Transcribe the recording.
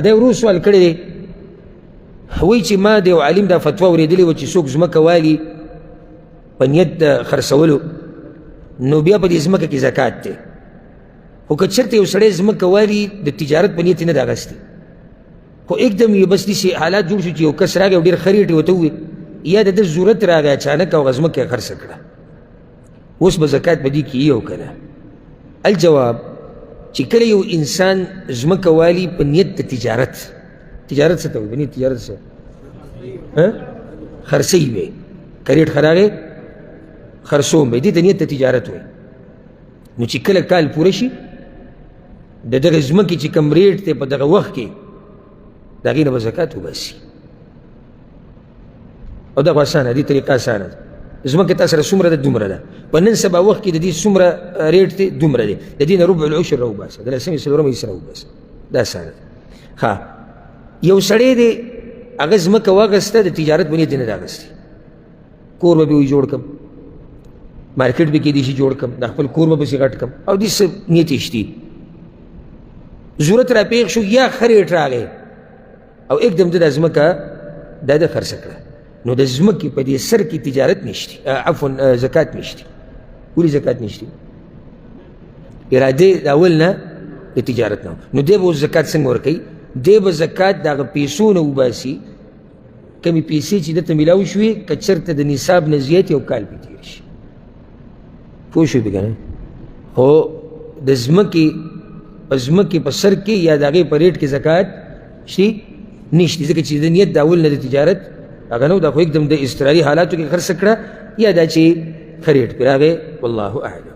دا ورو سوال کړی دی، وایي چې ما د یو عالم دا فتوا اورېدلې وه چې څوک ځمکه والي په نیت د خرڅولو، نو بیا په دې ځمکه کې زکات دی. خو که چېرته یو سړی ځمکه والي د تجارت په نیت یې نه ده اخیستې، خو اکدم یې بس داسې حالات جوړ شو چې یو کس راغی او ډېر ښه رېټ یې ورته وویل، یا د ده ضرورت راغی اچانک او هغه ځمکه یې خرڅه کړه، اوس به زکات په دې کې یو که نه؟ الجواب چې کله یو انسان ځمکه والي په نیت د تجارت، تجارت څه ته وایي؟ په نیت تجارت څه خرڅوي به یې، که رېټ ښه راغی خرڅوم به یې، دې ته نیت د تجارت وایي. نو چې کله کال پوره شي د دغې ځمکې چې کوم ریټ دی په دغه وخت کې، د هغې نه به زکات وباسي. او دا خو اسانه دي، طریقه اسانه ده. ځمکه تا سره څومره ده؟ دومره ده. په نن سبا وخت کې د دې څومره ریټ دی؟ دومره دی. د دې نه ربع العشر راوباسه، د لسمې څلورمه حصه راوباسه، دا اسانه ده. ښه، یو سړی دی هغه ځمکه واخیسته د تجارت په نیت یې نه ده اخیستې، کور به پرې جوړ کړم، مارکیټ به کېدای شي جوړ کړم، د خپل کور به پسې غټ کړم، او دې څه نیت یې شتي. ضرورت را پېښ شو یا ښه ریټ راغی او اکدم ده دا ځمکه دا ده خرڅه کړه، نو د ځمکې په دې سر کې تجارت نشتي، عفوا زکات نشتي. ولې زکات نشتي؟ اراده د اول نه د تجارت نه. نو دی به اوس زکات څنګه ورکوي؟ دی به زکات د هغه پیسو نه وباسي کومې پیسې چې ده ته میلاو شوې، که چېرته د نصاب نه زیات یو کال پرې تېر شي. پوه شوې که نه؟ خو د ځمکې په ځمکې په سر کې یا د هغې په ریټ کې زکات شي نشته، ځکه چې د نیت د اول نه د تجارت هغه نه، دا خو یکدم د اضطراري حالاتو کې خرڅه کړه یا دا چې ښه ریټ پرې راغی. والله اعلم.